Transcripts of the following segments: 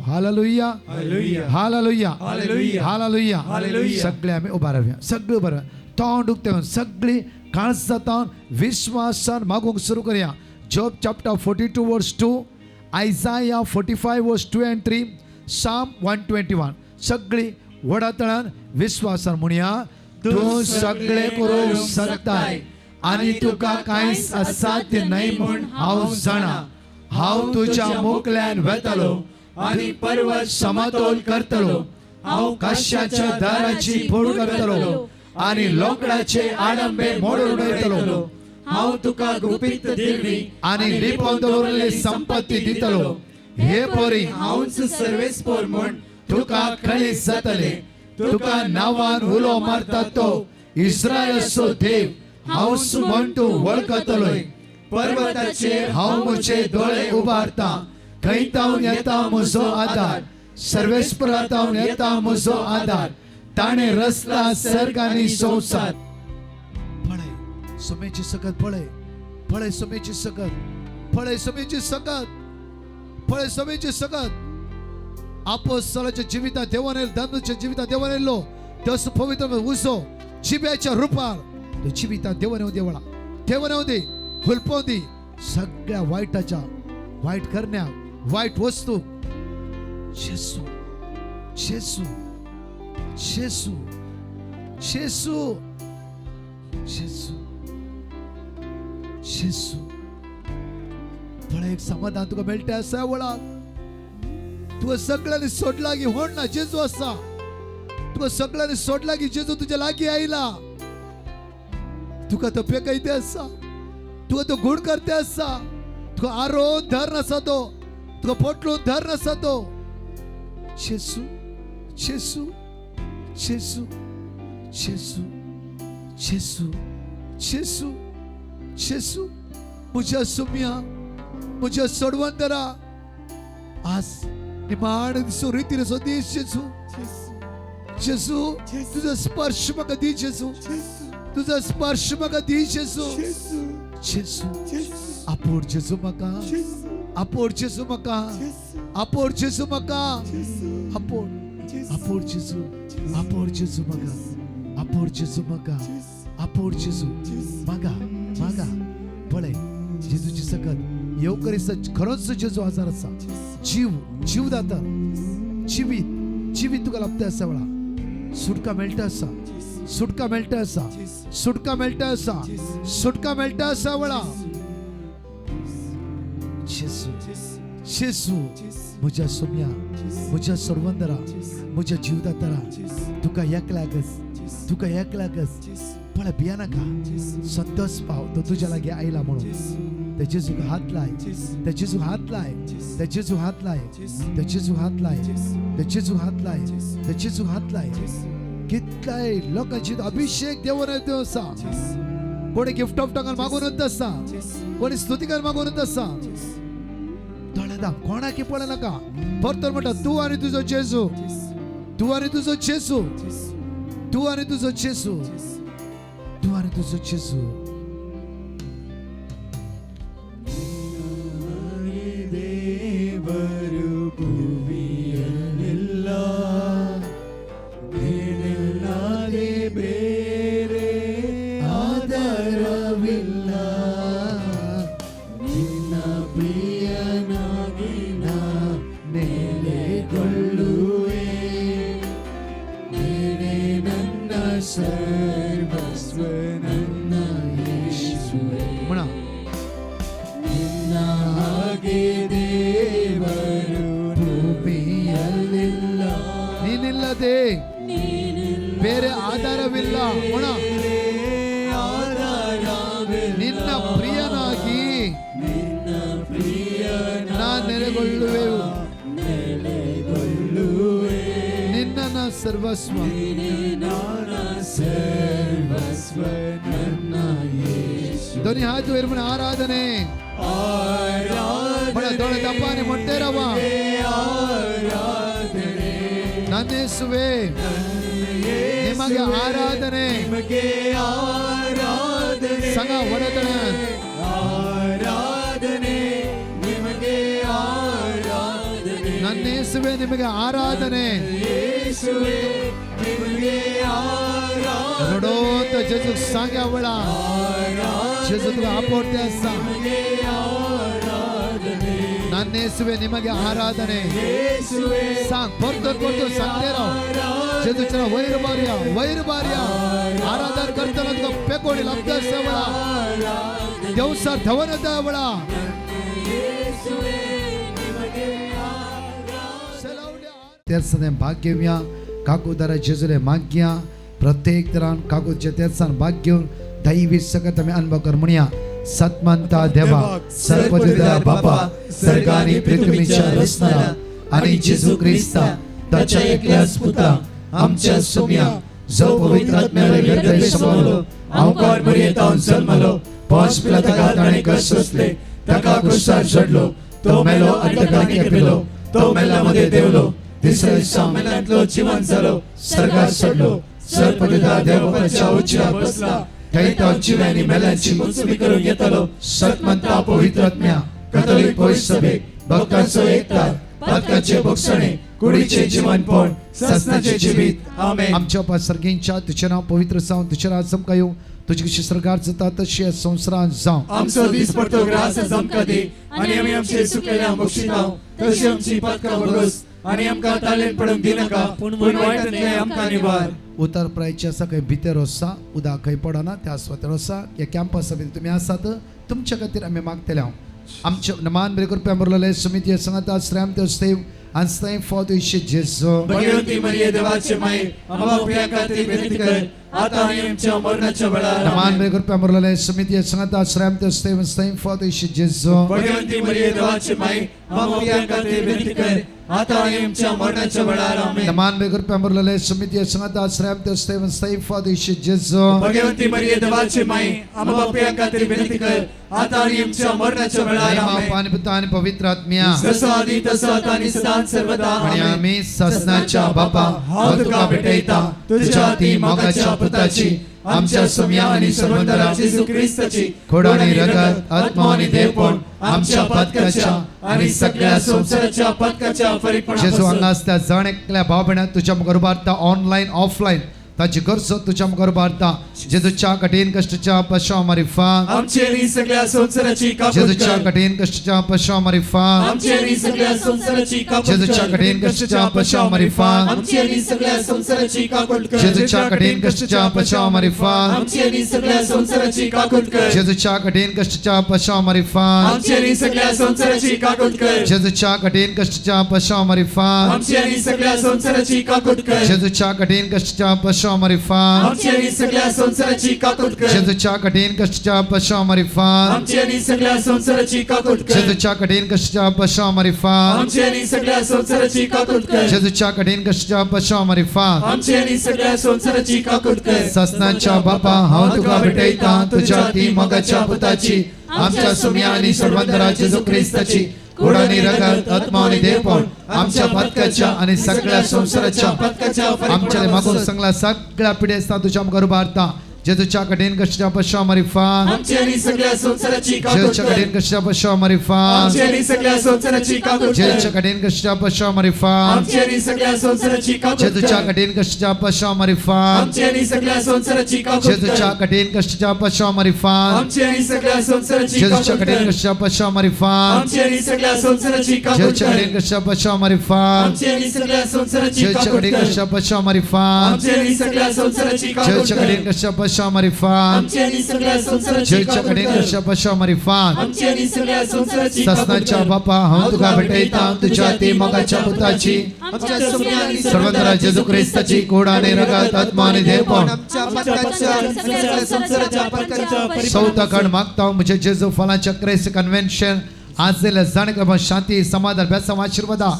Hallelujah. Hallelujah. Hallelujah. Hallelujah. Hallelujah. Hallelujah. सगळे आमी उबा रावया, सगळे उबा रावया, तोंड उक्तें, सगळी काळजातान विश्वासान मागूंक सुरू करया. Job chapter 42 verse 2, Isaiah 45 verse 2 and 3, Psalm 121. सगळी व्हडा तळान विश्वासान म्हणया, तूं सगळे करूंक शकताय आनी तुका कांयच असाध्य न्हय म्हूण हांव जाणा. हांव तुज्या मुखल्यान वेतलो आनी पर्वत समतोल करतलो. हांव काश्याच्या दाराची फोड करतलो आनी लोकडाचे आडंबे मोडून उडयतलो. हांव तुका गुपीत दिल्ली आनी लिपोवन दवरलेली संपत्ती दितलो. हे परी हांवच सर्वेस्पोर म्हूण तुका कळीत जातले. तुका नांवान उलो मारता तो इस्रायलाचो देव हांवच म्हण तूं वळखतलोय. पर्वताचेर हांव म्हजे दोळे उबारता, खंय तावन येता म्हजो आदार? सर्वेस्परातावन येता म्हजो आदार, ताणें रचला सर्ग आनी संवसार. पळय सुमेची सकत, पळय, पळय सुमेची सकत, पळय सुमेची सकत, पळय सुमेची सकत. आपोस्तलाच्या जिवितात देवान येयलो, दानूच्या जिवितात देवान येयलो, तसो पवित्र उजो जिब्याच्या रुपार तो जिवितात देवान येवं देवळा, देवान येवं दे, हुलपोवन दी सगळ्या वायटाच्या, वायट करण्या, वायट वस्तू. जेसू, जेसू, जेसू, जेसू, जेसू, जेसू. पळय, एक समाधान तुका मेळटा आसा वळाक. तुका सगळ्यांनी सोडला की होण ना, जेजू आसा. तुका सगळ्यांनी सोडला की जेजू तुझ्या लागीं आयला. तुका तो पेकयते आसा, तुका तो गुण करते आसा. तुका आरोन धर आसा तो, तुका पोटलून धर आसा तो. जेसू, जेसू, जेसू, जेसू, जेसू, जेसू, जेसू, म्हज्या सुम्या, म्हज्या सोडवंतरा, आज निमाण दिसो, रितीर दीस. जेसू, जेसू, तुझा स्पर्श म्हाका दी. जेसू, तुझा स्पर्श म्हाका दी. जेसू, जेसू, आपोड जेसू म्हाका, आपोड जेसू म्हाका, आपोड जेसू म्हाका, आपोड, आपोड जेसू, आपोड जेसू म्हाका, आपोड जेसू म्हाका, आपोड जेसू मागा, मागा. पळय जेजूची सकत येवकरीस. खरोच जेजू आजार आसा, जीव, जीव दाता, जिवीत, जिवीत तुका लाभता आसा. वेळा सुटका मेळटा आसा, सुटका मेळटा आसा, सुटका मेळटा आसा, सुटका मेळटा आसा वेळा. जेसू, जेसू, म्हज्या सोम्या, म्हज्या सोडवंदरा, म्हज्या जीवदातरा, तुका एकल्याकच, तुका एकल्याकच. पळय, भिया नाका, संतोष पाव, तो तुज्या लागीं आयला म्हणून. त्या जेजूक हात लाय, त्या जेजूक हात लाय, त्या जेजूक हात लाय, त्या जेजूक हात लाय, त्या जेजूक हात लाय, त्या जेजूक हात लाय. कितल्याय लोकांची अभिषेक देवन तो आसा. कोणी गिफ्ट ऑफ टंगान मागूनच आसा, कोणी स्तुतिकार मागूनच आसा. दोळे दाम, कोणाकी पळय नाका. परत म्हणटा, तूं आनी तुजो जेजू, तूं आनी तुजो जेजू, तूं आनी तुजो जेजू, तूं आनी तुजो जेजू. ದೇವರು ಭುವಿಯಲ್ಲಿಲ್ಲ, ನೀನಿಲ್ಲದೆ ಬೇರೆ ಆಧಾರವಿಲ್ಲ. ನಿನ್ನ ಪ್ರಿಯನಾಗಿ ನಾ ನೆಲೆಗೊಳ್ಳುವೆ, ನೀನೇ ನನ್ನ ಸರ್ವಸ್ವ, ನನ್ನ ಯೇಸುವೆ. म्हणा. ನಿನ್ನ ಹಾಗೆ ದೇವರು ಭೂಮಿಯಲ್ಲಿಲ್ಲ. ನೀನಿಲ್ಲದೆ ಬೇರೆ ಆಧಾರವಿಲ್ಲ. ಮೊಣ. ಆಧಾರವಿಲ್ಲ. ನಿನ್ನ ಪ್ರಿಯನಾಗಿ ನಿನ್ನ ಪ್ರಿಯ ನಾ ನೆಲೆಗೊಳ್ಳುವೆವು. ನೆಲೆಗೊಳ್ಳುವೆ. ನಿನ್ನ ಸರ್ವಸ್ವ. ನೀನೇ ನನ್ನ ಸರ್ವಸ್ವ, ನನ್ನ ಯೇಸು. ಧ್ವನಿ ಹಾತು म्हण, ಆರಾಧನೆ. ಆರಾಧನೆ. म्हण, दोळे ದಪ್ಪಾನೆ ಮೊಟ್ಟೆರವ. ಆರಾಧನೆ. ನನ್ನೇಸುವೆ, ನಿಮಗೆ ಆರಾಧನೆ. ನಿಮಗೆ ಆರಾಧನೆ. ಸಂಘ ಒಡೆತನ. ಆರಾಧನೆ, ನಿಮಗೆ ಆರಾಧನೆ. ನನ್ನ ಯೇಸುವೆ ನಿಮಗೆ ಆರಾಧನೆ. ಯೇಸುವೆ ನಿಮಗೆ ಆರಾಧನೆ. रडोत जेजूक सांग्या वेळा जेजू तुका आपोवते आसा. ನಿಮಗೆ ಆರಾಧನೆ. ನನ್ನ ಯೇಸುವೆ ನಿಮಗೆ ಆರಾಧನೆ. ಯೇಸುವೆ सांग, परतून परतून सांगते राव. जेजूच्या वैर मारया, वैर मारया. आराधन करताना तुका पेकोडी लागता आसा वेळा, देवसार धवन येता वेळा. ಯೇಸುವೆ ನಿಮಗೆ तेरसाने भाग घेवया. काकूदारा जेजूले मागया. प्रत्येक तरान काकूच्या तेरसान भाग घेवन दैवी सकत आमी अनुभव कर म्हणया. सतमंता देवा, सर्वदिदा बापा, सर्गानी पृथ्वीच्या रचणारा आणि जेजू ख्रिस्ता ताच्या एकल्याच पुता आमच्या सोम्या, जो पवित्र आत्म्याला गर्भे समावलो, अवकार मरियेतावन जन्मलो, पांच पिला ताका ताणें कश्ट सोंसले, ताका क्रुसार चडलो, तो मेलो आनी ताका केपिलो, तो मेल्या मध्ये देवलो, तिसऱ्या दिसा मेल्यांतलो जिवन जालो, सर्गात चडलो, सर्पदिदा देवबापाच्या उजव्या बसला, थंय तो जिव्यांनी मेल्यांची मुंचमी करून येतलो. सतमंता पवित्र आत्म्या, कथोलिक पवित्र सभेक, भक्तांचो एकता, पातकाचे भोगसणे, कुडीचे जीवनपण, ससनाचे जिवीत. आमेन. आमच्या बापा सर्गींच्या, तुझें नांव पवित्र जावं, तुझें राज आमकां येवं, तुजी कशी सरकार जाता तशी ह्या संवसारांत जावं. आमचो दीस पडतो ग्रास आमकां दी आनी आमी आमचे चुकलेल्या बक्षिताव तशी आमची पातकां भोगस आनी आमकां तालेन पडूंक दिनाका, पूण वायटांतलें आमकां निवार. उतर प्रायचे आसा खंय भितर आसा, उदक खंय पडना त्या सुवातेर आसा. ह्या कॅम्पसा भितर तुमी आसात, तुमच्या खातीर आमी मागतले. हांव आमच्या मान बरे कृपया मुरलेले समिती सांगता श्रेम देव आनी फॉद जेजू. भगवती मरिये देवाचे माई, आम्हा पाप्यां खातीर विनंती कर, आता आनी आमच्या मरणाच्या वेळार. मान बरे कृपया मुरलेले समिती सांगता श्रेम देव आनी फॉद जेजू. भगवती मरिये देवाचे माई, आम्हा पाप्यां खातीर विनंती कर, आता आनी आमच्या मरणाच्या वेळार. आमेन. मान बरे कृपया मुरलेले समिती सांगता श्रेम देव आनी फॉद जेजू. भगवती मरिये देवाचे माई, आम्हा पाप्यां खातीर विनंती कर, आता आनी आमच्या मरणाच्या वेळार. आमेन. पाणी पुता आणि पवित्र आत्म्या. जसो आदी तसो आता आणि सदां सर्वदा. आणि आमेन. आम्ही ससनाच्या बापा, हांव तुका भेटयता तुझ्या ती मोगाच्या पुताची, आमच्या सुम्या आणि सर्वंतरा जेजू ख्रिस्ताची खोड आणि रगत, आत्मा आणि देवपण, आमच्या पातकाच्या आणि सगळ्या संसाराच्या पातकाच्या जेजू फरीकपणापासून. हांगा आसता जण एकल्या भाव भयणाक तुझ्या मुखार उबारता. ऑनलायन ऑफलायन ताची गरज तुझ्या मुखार उबारता. जेजूच्या कठीण कष्टाच्या पशा मारिफात. आमची आणि सगळ्या संसाराची काकूत जेजूच्या कर. कठीण कष्टाच्या पशा मारिफात. आमची आणि सगळ्या संसाराची काकूत जेजूच्या कर. कठीण कष्टाच्या पशा मारिफात. आमची आणि सगळ्या संसाराची काकूत कर. जेजूच्या कठीण कष्टाच्या पशा मारिफात. आमची आणि सगळ्या संसाराची काकूत कर. जेजूच्या कठीण कष्टाच्या पशा मारिफात. आमची आणि सगळ्या संसाराची काकूत कर. जेजूच्या कठीण कष्टाच्या पशा मारिफात. आमची आणि सगळ्या संसाराची काकूत कर. जेजूच्या कठीण कष्टाच्या पशा मारिफात. आमची आणि सगळ्या संसाराची काकूत कर. जेजूच्या कठीण कष्टाच्या पशा मारिफात. आमची आणि सगळ्या संसाराची काकूत कर. जेजूच्या कठीण कष्टाच्या पशा मारिफात. आमची आणि सगळ्या संसाराची काकूत कर. जेजूच्या कठीण कष्टाच्या पशा मारिफात. आमची आणि सगळ्या संसाराची काकूत कर. ससनाच्या बापा, हांव तुका भेटयता तुझ्या ती मोगाच्या पुताची, आमच्या सुम्या आणि सर्वंतरा जेजू ख्रिस्ताची खोड आणि रगत, आत्मा आणि देवपण, आमच्या पातकाच्या आणि सगळ्या संसाराच्या पातकाच्या आमच्या मागून सांगला सगळ्या पिढ्या तुझ्या मुखार उबारता. जेजूच्या कठीण कष्टाच्या पशा मारिफात. आमची आणि सगळ्या संसाराची काकूत जेजूच्या कर. कठीण कष्टाच्या पशा मारिफात. आमची आणि सगळ्या संसाराची काकूत कर. जेजूच्या कठीण कष्टाच्या पशा मारिफात. आमची आणि सगळ्या संसाराची काकूत कर. जेजूच्या कठीण कष्टाच्या पशा मारिफात. आमची आणि सगळ्या संसाराची काकूत कर. जेजूच्या कठीण कष्टाच्या पशा मारिफात. आमची आणि सगळ्या संसाराची जेजूच्या काकूत कठीण कर. कष्टाच्या पशा मारिफात. आमची आणि सगळ्या संसाराची काकूत जेजूच्या कर. कठीण कष्टाच्या पशा मारिफात. आमची आणि सगळ्या संसाराची जेजूच्या काकूत कठीण कर. कष्टाच्या पशा मारिफात. आमची आणि सगळ्या संसाराची काकूत जेजूच्या कर. कठीण कष्टाच्या पशा मारिफात. आमची आणि सगळ्या संसाराची जेजूच्या काकूत कठीण कर. कष्टाच्या पशा मारिफात. आमची आणि सगळ्या संसाराची काकूत ससनाच्या कर. बापा, हांव तुका भेटयता तुझ्या ती मोगाच्या पुताची, आमच्या सुम्या आणि सर्वंतरा जेजू ख्रिस्ताची कोड आणि रगत, आत्मा आणि देवपण, आमच्या पातकाच्या आणि सगळ्या संसाराच्या पातकाच्या सौताकड मागता म्हणजे जेजू फलाच्या क्रेस कन्व्हेन्शन आज जाणें शांती समाधान बेसांव आशीर्वादा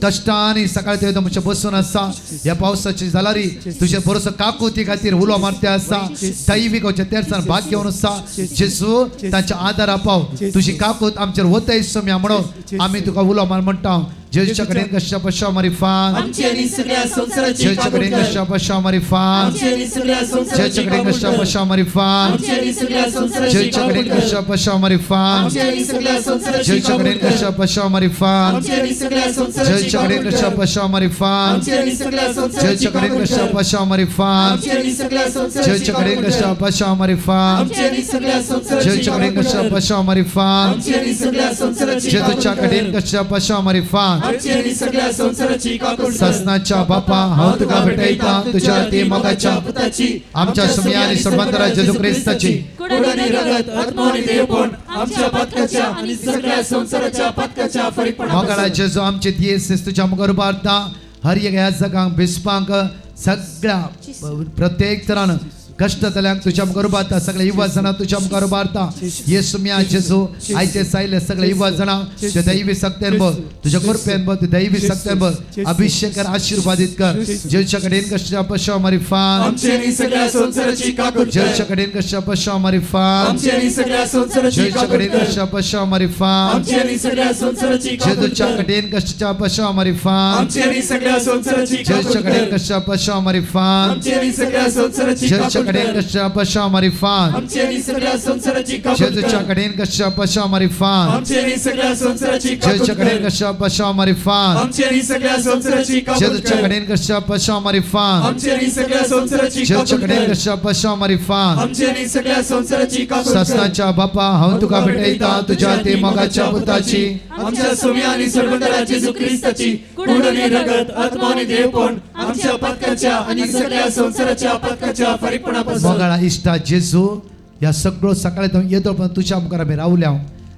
कष्टांनी सकाळी ते तुमचे बसून आसा. ह्या पावसाची जालारी तुझे बरोसो काकुती खातीर उलो मारते आसा. दैवीक तेरसान भाग घेवन आसा. जेजू तांच्या आदारा पाव, तुजी काकूत आमचेर वतय सम्या म्हणून आमी तुका उलो मार म्हणटा. जेजूच्या कडेन कश्या पशा मारिफात आमची आनी सगळ्या संवसाराची जेजूच्या काकूट कडेन कर. कश्या पशा मारिफात आमची आनी सगळ्या संवसाराची जेजूच्या कडेन काकूट कश्या कर. पशा मारिफात आमची आनी सगळ्या संवसाराची जेजूच्या काकूट कडेन कर. कश्या पशा मारिफात आमची आनी सगळ्या संवसाराची जेजूच्या काकूट कडेन कर. कश्या पशा मारिफात आमची आनी सगळ्या संवसाराची जेजूच्या कडेन काकूट कश्या कर. पशा मारिफात आमची आनी सगळ्या संवसाराची जेजूच्या कडेन काकूट कश्या कर. पशा मारिफात आमची आनी सगळ्या संवसाराची जेजूच्या कडेन काकूट कश्या कर. पशा मारिफात आमची आनी सगळ्या संवसाराची जेजूच्या कडेन काकूट कश्या कर. पशा मारिफात आमची आनी सगळ्या संवसाराची काकूट जेजूच्या कडेन कर. कश्या पशा मारिफात आमची आनी सगळ्या संवसाराची काकूट कर. ससनाच्या बापा हांव तुका भेटयता तुझ्या ती मोगाच्या पुताची आमच्या सुम्या आणि सर्वांतरा जेजू ख्रिस्ताची कोड आणि रगत आत्मा आणि देवपण आमच्या पातकाच्या आणि सगळ्या संवसाराच्या पातकाच्या मोगाळा जेजू आमचे दियेस तुझ्या मुखार उबारता हर एक ह्या जगांक बिस्पांक सगळ्या प्रत्येक तरान कश्ट जाल्यांक तुझ्या मुखार उबारता सगळे युवा जाणां तुझ्या मुखार उबारता येसू म्या जेजू आयचे सायले सगळे युवा जाणां ते दैवी सक्तेन बघ तुझ्या कृपेन बघ दैवी सक्तेन बघ अभिषेक कर आशीर्वादित कर जेजूच्या कडेन कश्या पशा मारिफात आमची आणि सगळ्या संवसाराची काकूट कर. जेजूच्या कडेन कश्या पशा मारिफात आमची आणि सगळ्या संवसाराची जेजूच्या काकूट कडेन कर. कश्या पशा मारिफात आमची आणि सगळ्या संवसाराची काकूट जेजूच्या कर. कडेन कश्या पशा मारिफात आमची आणि सगळ्या संवसाराची काकूट जेजूच्या कडेन कर. कश्या पशा मारिफात आमची आणि सगळ्या संवसाराची जेजूच्या काकूट कडेन कर. कश्या पशा मारिफात आमची आणि सगळ्या संवसाराची काकूट जेजूच्या कर. कडेन कश्या पशा मारिफात आमची आणि सगळ्या संवसाराची काकूट जेजूच्या कडेन कर. कश्या पशा मारिफात आमची आणि सगळ्या संवसाराची काकूट जेजूच्या कर. कडेन कश्या पशा मारिफात आमची आणि सगळ्या संवसाराची जेजूच्या काकूट कडेन कर. कश्या पशा मारिफात आमची आणि सगळ्या संवसाराची काकूट कर. ससनाच्या बापा हांव तुका भेटयता तुझ्या ते मोगाच्या पुताची आमच्या सुम्या आणि सर्वंतरा जेजू ख्रिस्ताची कोड आणि रगत आत्मा आणि देवपण आमच्या पातकाच्या आणि सगळ्या संवसाराच्या पातकाच्या फरीकपणापासून मोगाळा इश्टा जेजू ह्या सगळो सकाळी तो येतो पण तुझ्या मुखार आमी रावल्या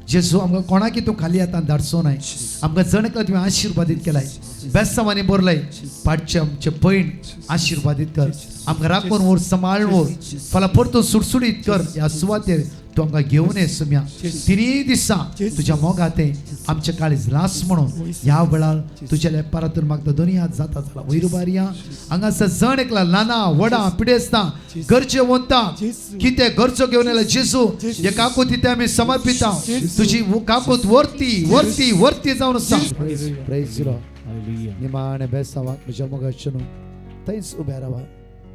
जेजू आमकां कोणाकी तूं खाली हातान धाडचो नाय आमकां जण एकला तुवें आशिर्वादीत केलाय बेस्तावांनी बरलाय पाटचे आमचे भयण आशिर्वादीत कर आमकां राखून व्हर सांबाळून व्हर फाल्यां परतून सुडसुडीत कर ह्या सुवातेर तूं आमकां घेवन ये सुम्या तिनूय दिसा तुज्या मोगाते आमचे काळीज लास म्हणून ह्या वेळार तुज्या लेपारातून मागता दोनी हात जाता जाला वयर उबारया हांगासर जण एकला ल्हाना व्हडा पिडेस्तां गरजे वंता कितें गरजो घेवन येयला जेजू हे काकूत तिथे आमी समर्पिता तुजी काकूत वरती वरती वरती जावन आसा. Praise the Lord. निमाणें बेसांवाक म्हज्या मोगाचें न्हू थंयच उबे रावा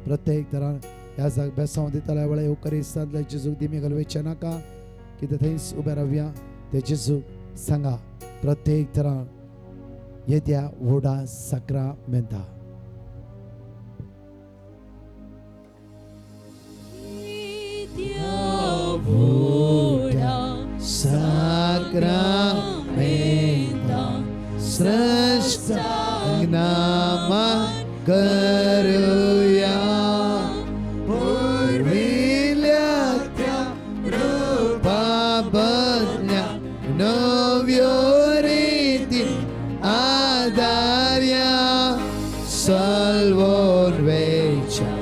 प्रत्येक तरान ह्या जाग बेसांव दितल्या वेळार येवकरिस्तांतल्या जेजूक दिमी घालवेचें नाका कितें थंयच उबे रावया ते जेजूक सांगा प्रत्येक तरान येत्या व्हडा साक्रामेंता. साक्रामेंता श्रेष्ठ नामा करूया पूर्विल्या त्या रूपा बदल्या नव्यो रीती आदार्या सल्वोन वेच्या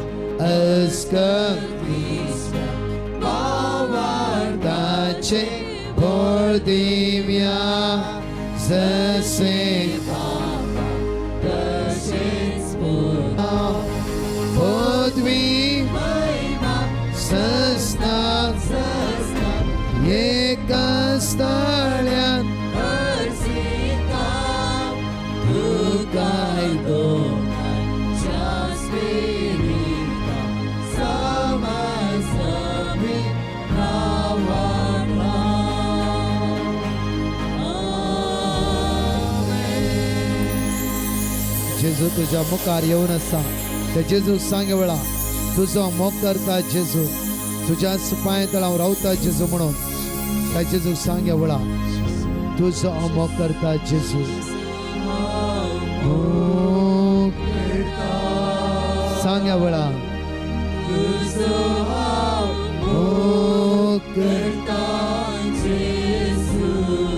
अस्कंदिस्या भावार्थाचे भर दिव्या जसे बाबा तसेच पुता पदवी महिमा सस्ना एका स्थाळ्यान तुकाय दोनांच्या स्पिरिता समासमी नावाना. जेजू तुझ्या मुखार येवन आसा ते जेजू सांग वेळा तुजो मोग करता जेजू तुझ्याच पांय तळाव रावता जेजू म्हणून त्या जेजू सांग वेळा तुजो हांव मोग करता जेजू मोग सांग वेळा मोग करता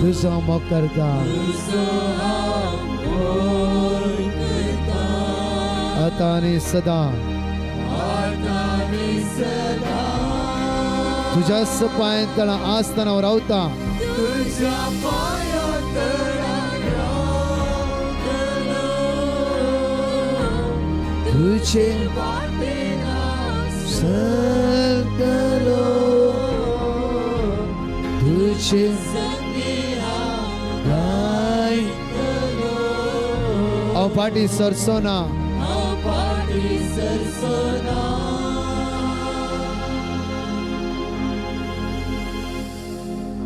तुजो हांव मोग करता आता आणि सदा तुझ्याच पांय तळा आसतना रावता तुझे चलतलो तुझे गायतलो. फाटीं सरचो ना. हांव फाटीं सरचो ना.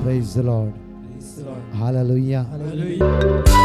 Praise the Lord. Praise the Lord. Hallelujah. Hallelujah.